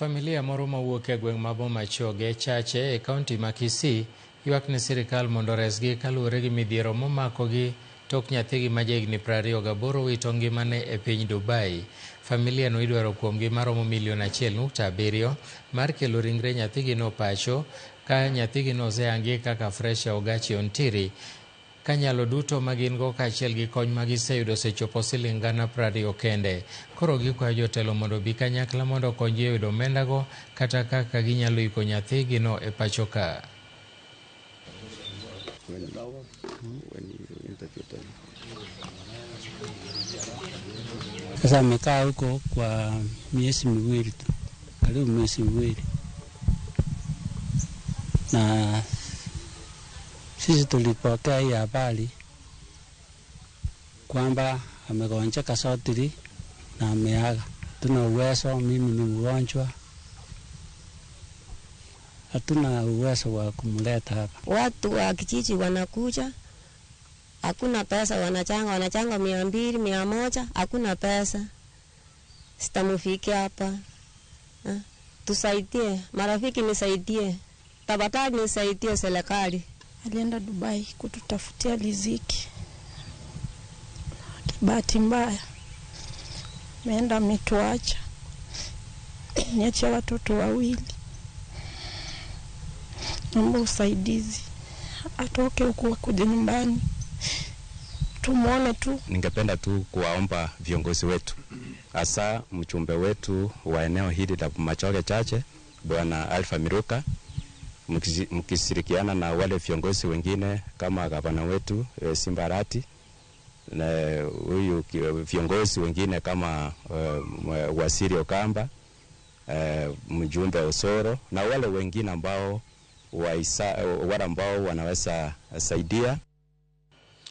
Familia moro mawuok e gweng' ma Bomachoge Chache e kaunti ma Kisii ywak ne sirikal mondo oresgi kaluwore gi midhiero momakogi tok nyathigi ma jahigni 28 wito ngimane e piny Dubai. Familia no idwaro kuomgi maromo milion 1.7 mar kelo ringre nyathigino pacho ka nyathigino osehangi kaka Fresha Ogachi Ontiri ka nyalo duto ma gin go kaachiel gi kony ma giseyudo osechopo siling 20,000 kende. Koro gikwayo jotelo mondo obi kanyakla mondo okonygi e yudo omendago kata kaka ginyalo iko nyathigino e pacho ka. Sasa amekaa huko kwa miezi miwili tu, karibu miezi miwili, na sisi tulipokea hii habari kwamba amegonjeka sotiri na ameaga. Hatuna uwezo, mimi ni mgonjwa, hatuna uwezo wa kumleta hapa. Watu wa kijiji wanakuja, hakuna pesa, wanachanga 200, 100, hakuna pesa. Sitamfikia hapa. Tusaidie, marafiki nisaidie, tafadhali nisaidie serikali. Alienda Dubai kututafutia riziki. Bahati mbaya ameenda ametuacha, niacha watoto wawili. Naomba usaidizi, atoke huku akuje nyumbani tumuone tu. Ningependa tu kuwaomba viongozi wetu, hasa mchumbe wetu wa eneo hili la Bomachoge Chache Bwana Alpha Miruka, mkishirikiana na wale viongozi wengine kama gavana wetu Simba Arati na huyu viongozi wengine kama Waziri Okamba, mjumbe Osoro na wale wengine ambao wale ambao wanaweza saidia.